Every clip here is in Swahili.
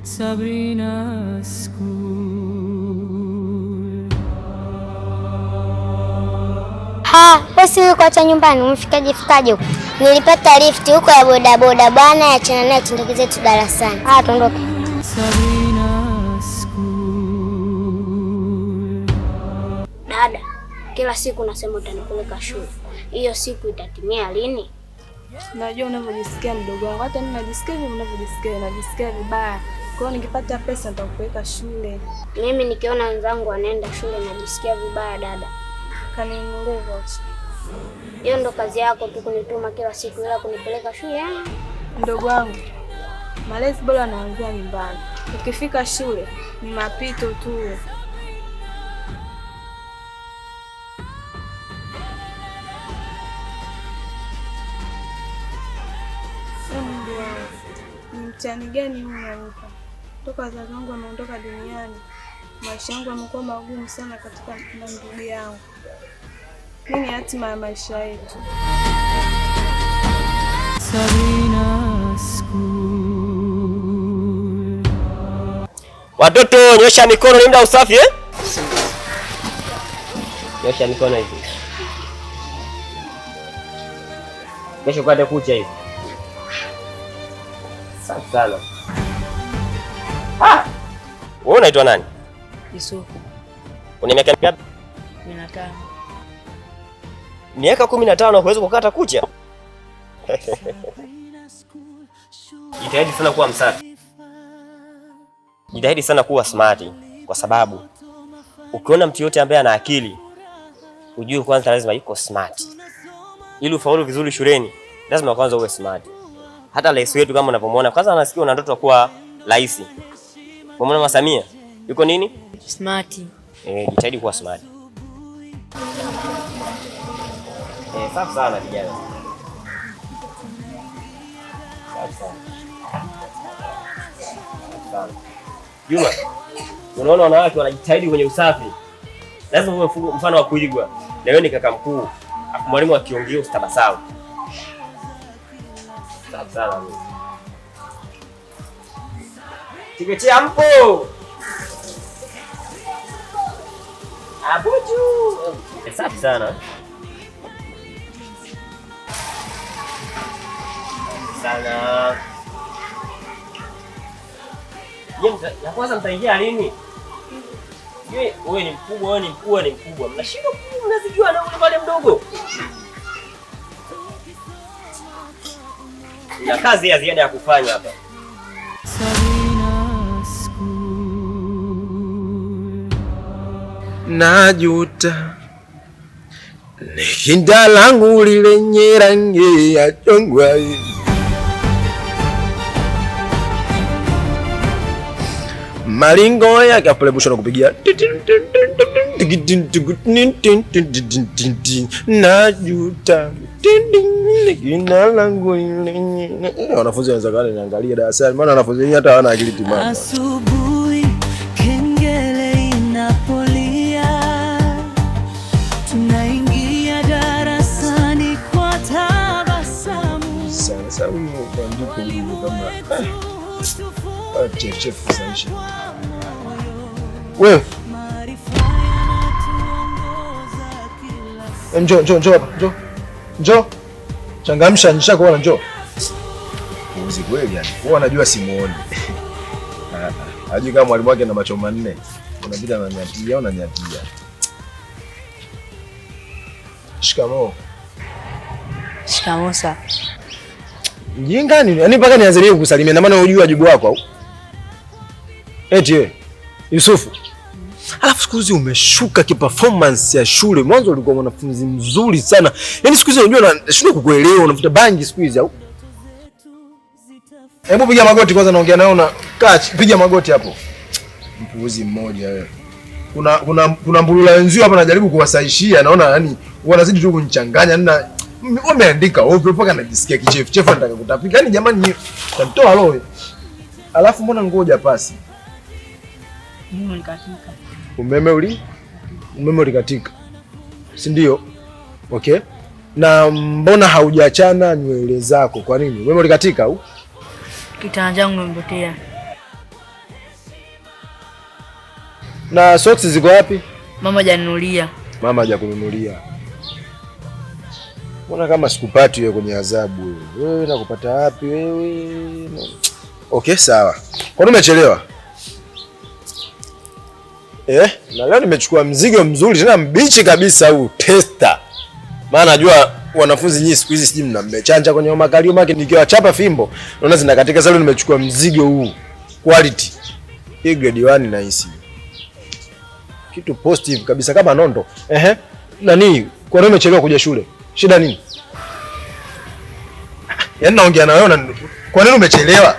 Sabrina School. Ha, wewe si ulikuacha nyumbani, umefikaje fikaje huko? Nilipata lift huko ya bodaboda bwana, achana naye tuondoke zetu darasani. Ah, tuondoke. Sabrina School. Dada, kila siku nasema utanipeleka shule. Hiyo siku itatimia lini? Najua unavyojisikia mdogo wangu, hata mimi najisikia hivyo unavyojisikia, najisikia vibaya. Kwa hiyo nikipata pesa nitakupeleka shule. Mimi nikiona wenzangu wanaenda shule najisikia vibaya dada. Kaninunulie vocha. Hiyo ndo kazi yako tu kunituma kila siku, ila kunipeleka shule ah. Mdogo wangu, malezi bora yanaanzia nyumbani. Ukifika shule ni mapito tu. Ee Mungu wangu, ni mtihani gani huu unanipa? Toka wazazi wangu wameondoka duniani, maisha yangu yamekuwa magumu sana katika na ndugu yangu. Nini hatima ya maisha yetu? Sabrina School. Watoto nyosha mikono, ni muda wa usafi eh? Nyosha mikono hivi. Kesho ukate kucha hivi. Safi sana. Ah! Wewe unaitwa nani? Yusufu. Una miaka mingapi? 15. Miaka 15 huwezi kukata kucha? Jitahidi sana kuwa msafi. Jitahidi sana kuwa smart kwa sababu ukiona mtu yote ambaye ana akili ujue kwanza lazima yuko smart. Ili ufaulu vizuri shuleni lazima kwanza uwe smart. Hata rais wetu kama unavyomwona, kwanza anasikia una ndoto kuwa rais. Umeona Mama Samia yuko nini? Smart. Eh, jitahidi kuwa smart. Eh, safi sana kijana. Safi sana. Safi sana. Juma, unaona wanawake wanajitahidi kwenye usafi. Lazima uwe mfano wa kuigwa. Na wewe ni kaka mkuu. Afu mwalimu akiongea usitabasamu. Safi sana. Chekechea mpo? Abuju. Safi sana. Sana. Je, ya kwanza mtaingia lini? Je, wewe ni mkubwa, wewe ni mkubwa, ni mkubwa. Mnashindwa mnazijua na ule pale mdogo. Na kazi ya ziada ya kufanya hapa. Sabrina School. Najuta nikinda langu lilenye rangi ya chungwa. Malingo yake pale mwisho nakupigia najuta jina langu lenye. Wanafunzi wanaweza kuwa niangalia darasani, maana wanafunzi wenyewe hata hawana akili timamu. Asubuhi kengele inapolia, tunaingia darasani kwa tabasamu. Sasa huyu kuandika huyu kama chef chef saisha. Wewe njoo njoo njoo hapa, njoo. Njoo. Changamsha, nishakuona njoo. Uzi kweli yani. Wewe anajua simuoni. Hajui kama mwalimu wake na macho manne. Unapita na nyatia au na nyatia. Shikamoo. Shikamoo sir. Mjinga nini? Yaani mpaka nianze mimi kukusalimia na maana unajua wajibu wako au? Eti wewe Yusufu. Alafu siku hizi umeshuka kiperformance ya shule. Mwanzo ulikuwa mwanafunzi mzuri sana. Yaani siku hizi unajua nashindwa kukuelewa, unavuta bangi siku hizi au? Hebu piga magoti kwanza, naongea nawe una kaa, piga magoti hapo. Mpuuzi mmoja wewe. Kuna mbulula wenzio hapa najaribu kuwasaishia, naona yani wanazidi tu kunichanganya. Nina wameandika ovyo mpaka najisikia kichefu chefu, nataka kutapika. Yaani jamani, tanitoa roho. Alafu mbona ngoja pasi? Mimi nikatika. Umeme ulikatika, si ndio? Okay. Na mbona haujaachana nywele zako? Kwa nini umeme ulikatika au? Kitana changu kimepotea. Na socks ziko wapi? Mama hajanunulia. Mama hajakununulia. Mbona kama sikupati wewe kwenye adhabu wewe? Wewe nakupata wapi wewe? Okay, sawa. Kwa nini umechelewa? Na leo nimechukua mzigo mzuri tena mbichi kabisa huu tester. Maana najua wanafunzi nyinyi siku hizi sijui mnamechanja kwenye makalio maki, nikiwachapa fimbo naona zinakatika. Sasa leo nimechukua mzigo huu quality. Hii grade 1 nahisi. Kitu positive kabisa kama nondo. Ehe. Nani? Kwa nini umechelewa kuja shule? Shida nini? Yaani naongea na wewe na kwa nini umechelewa?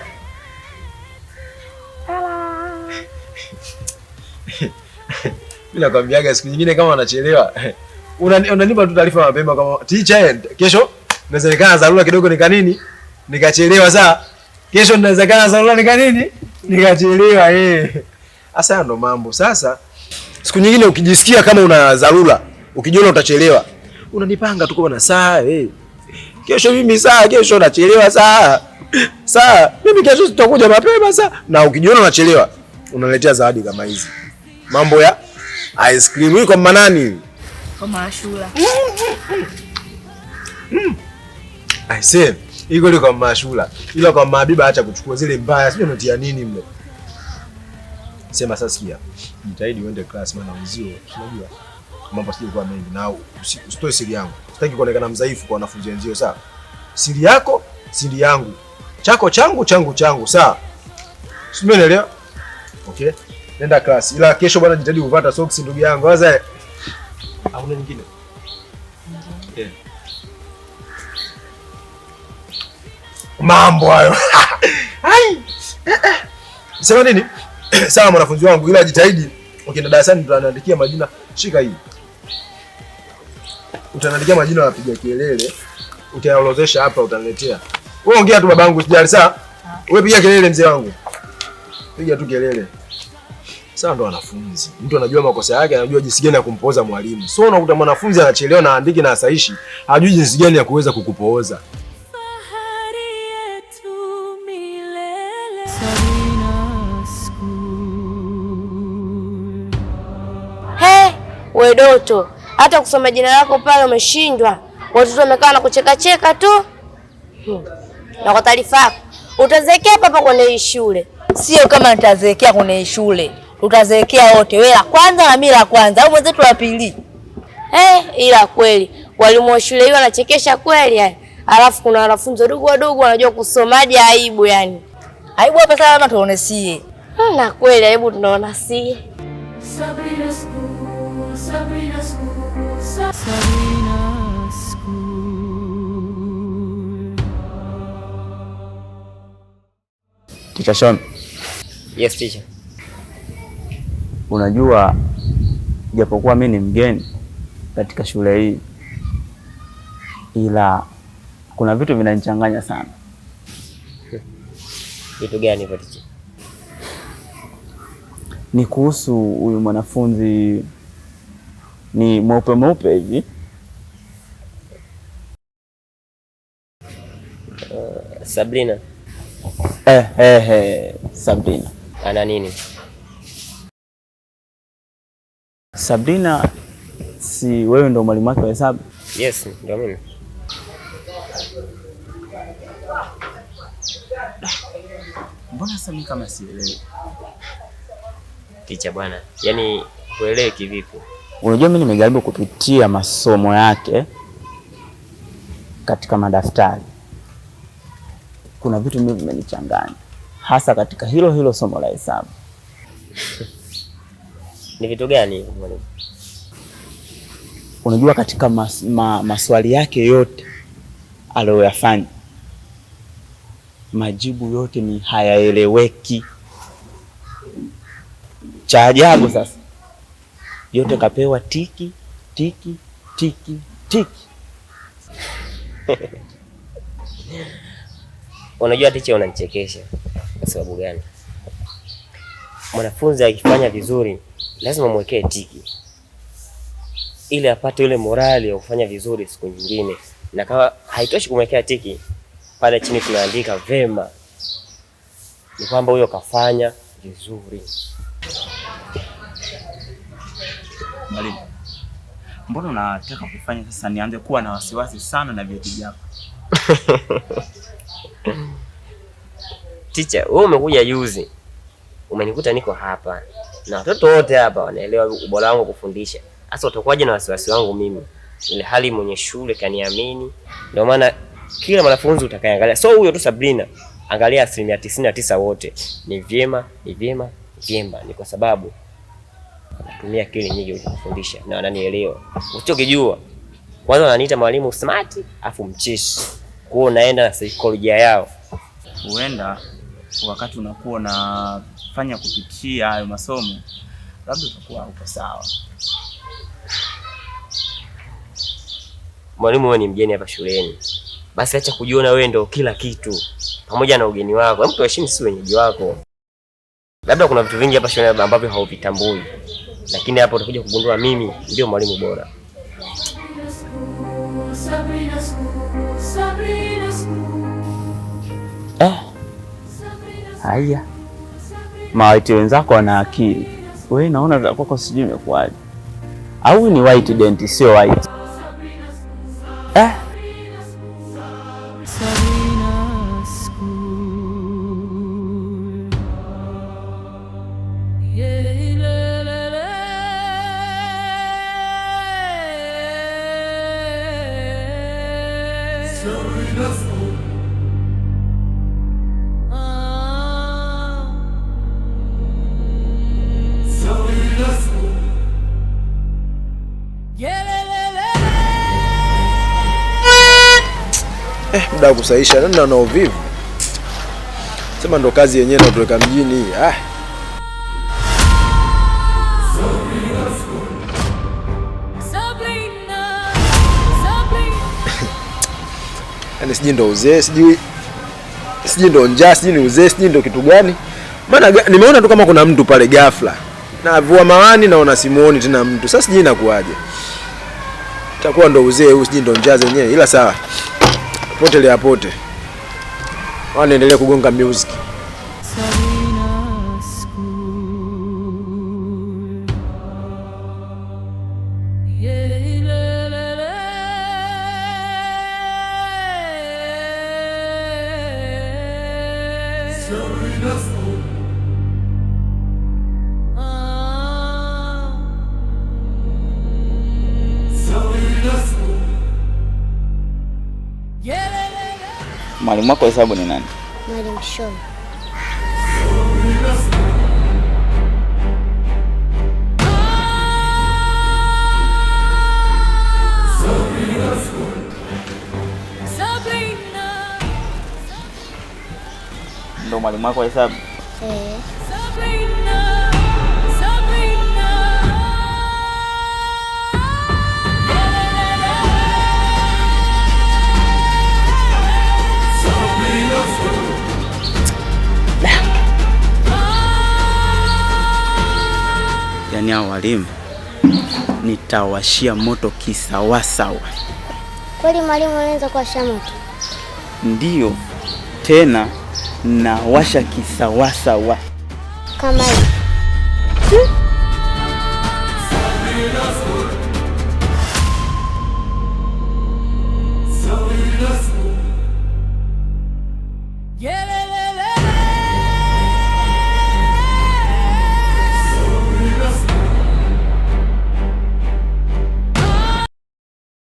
Mimi nakwambiaga siku nyingine kama unachelewa unanipa tu taarifa mapema kama teacher, kesho inawezekana dharura kidogo nika nini? Nikachelewa saa. Kesho inawezekana dharura nika nini? Nikachelewa eh. Sasa ndo mambo. Sasa siku nyingine ukijisikia kama una dharura, ukijiona utachelewa, unanipanga tu kwa na saa eh. Kesho mimi saa, kesho nachelewa saa. Saa, mimi kesho sitakuja mapema saa. Na ukijiona unachelewa, unaletea zawadi kama hizi. Mambo ya ice cream hii kwa manani? Kwa Mashura. I say, iko ile kwa Mashura. Ila kwa Mabiba acha kuchukua zile mbaya, sio unatia nini mle. Sema sasa sikia. Jitahidi uende class maana wenzio, unajua mambo sije kuwa mengi na usitoe siri yangu. Sitaki kuonekana mdhaifu kwa wanafunzi wenzio, sawa? Siri yako, siri yangu. Chako changu, changu changu, sawa? Sio umeelewa? Okay. Nenda class. Ila kesho bwana jitahidi kupata socks ndugu yangu. Sasa hakuna nyingine. Yeah. Mambo hayo. Ai. Sema nini? Sawa mwanafunzi wangu, ila jitahidi ukienda darasani utaniandikia majina. Shika hii. Utaniandikia majina ya wapiga kelele. Utayaorodhesha hapa utaniletea. Wewe ongea tu babangu usijali, sawa? Wewe piga kelele mzee wangu. Piga tu kelele. Sasa ndo wanafunzi. Mtu anajua makosa yake, anajua jinsi gani ya kumpoza mwalimu. So unakuta mwanafunzi anachelewa na andiki na asaishi, hajui jinsi gani ya kuweza kukupoza. Fahari yetu milele. Sabrina School. He, we Doto, hata kusoma jina lako pale umeshindwa. Watoto wamekaa na kucheka cheka tu. Na kwa taarifa yako, utazeekea hapa kwenye hii shule. Sio kama nitazeekea kwenye hii shule. Tutazeekea wote, wewe la kwanza na mimi la kwanza, au mwenzetu wa pili. Ila kweli walimu wa shule hiyo wanachekesha kweli yani. Alafu kuna wanafunzi wadogo wadogo wanajua kusomaje, aibu yani. Aibu hapa sasa kama tuonesie. Na kweli aibu tunaona sie. Sabrina School, Sabrina School, Sabrina School. Teacher Sean. Yes teacher. Unajua japokuwa mimi ni mgeni katika shule hii, ila kuna vitu vinanichanganya sana. Vitu gani hivyo teacher? Ni kuhusu huyu mwanafunzi ni mweupe mweupe hivi. Sabrina. Sabrina. Ana nini? Sabrina, si wewe ndo mwalimu wake wa hesabu? Yes, ndio mimi. Mbona sasa mimi kama sielewi? Ticha bwana, yaani kuelewe kivipi? Unajua mimi nimejaribu kupitia masomo yake katika madaftari. Kuna vitu mimi vimenichanganya, hasa katika hilo hilo somo la hesabu. Ni vitu gani hivyo mwalimu? Unajua katika maswali yake yote aliyoyafanya, majibu yote ni hayaeleweki. Cha ajabu sasa, yote kapewa tiki tiki tiki tiki. Unajua teacher, unanichekesha. Kwa sababu gani? Mwanafunzi akifanya vizuri lazima mwekee tiki ili apate ile morali ya kufanya vizuri siku nyingine, na kama haitoshi kumwekea tiki, pale chini tunaandika vema, ni kwamba huyo kafanya vizuri. Mwalimu, mbona unataka kufanya sasa nianze kuwa na wasiwasi sana na vyeti vyako? Teacher, wewe umekuja juzi. Umenikuta niko hapa. Na watoto wote hapa wanaelewa ubora wangu kufundisha. Sasa utakuwaje na wasiwasi wangu mimi? Ile hali mwenye shule kaniamini. Ndio maana kila mwanafunzi utakayeangalia, so huyo tu Sabrina, angalia 99% wote ni vyema, ni vyema, vyema. Ni kwa sababu natumia akili nyingi kufundisha na wananielewa. Usichokijua, kwanza wananiita mwalimu smart, afu mcheshi. Kwa hiyo naenda na saikolojia yao. Huenda wakati unakuwa unafanya kupitia hayo masomo, labda utakuwa uko sawa. Mwalimu, wewe ni mgeni hapa shuleni, basi acha kujiona wewe ndio kila kitu, pamoja na ugeni wako. Hebu tuheshimu sisi wenyeji wako. Labda kuna vitu vingi hapa shuleni ambavyo hauvitambui, lakini hapo utakuja kugundua mimi ndio mwalimu bora. Sabrina School, Sabrina School. Haya, mawhite wenzako wana akili, wewe naona za kwako sijui imekuwaje, au ni white dent, sio white. Sabrina School. Yeah, le, le, le. Sabrina School. Ah. Sabrina School. Yeah, le, le, le, Muda wa kusahisha nani na uvivu. Sema ndo kazi yenyewe inatuweka mjini hii. Ah. Sabrina, Sabrina. Yaani sijui ndo uzee, sijui ndo njaa, sijui ni uzee, sijui ndo kitu gani. Maana nimeona tu kama kuna mtu pale ghafla. Navua mawani naona simuoni tena mtu. Sasa sijui inakuwaje. Itakuwa ndo uzee huu, sijui ndo njaa zenyewe. Ila sawa. Potelea pote. Wanaendelea kugonga music. Sabrina School. Yeah, le, le, le. Sabrina School. Ah. Sabrina School. Yeah, le, le, le. Mwalimu wako hesabu ni nani? Mwalimu Shoni. Sabrina, Ndo mwalimu wako wa hesabu? Eh. Sabrina, Sabrina. Yeah, le, le, le. Sabrina School. Yaani hao walimu nitawashia moto kisawasawa. Kweli mwalimu anaweza kuwasha moto? Ndiyo, tena nawasha kisawasawa. Kama hivi.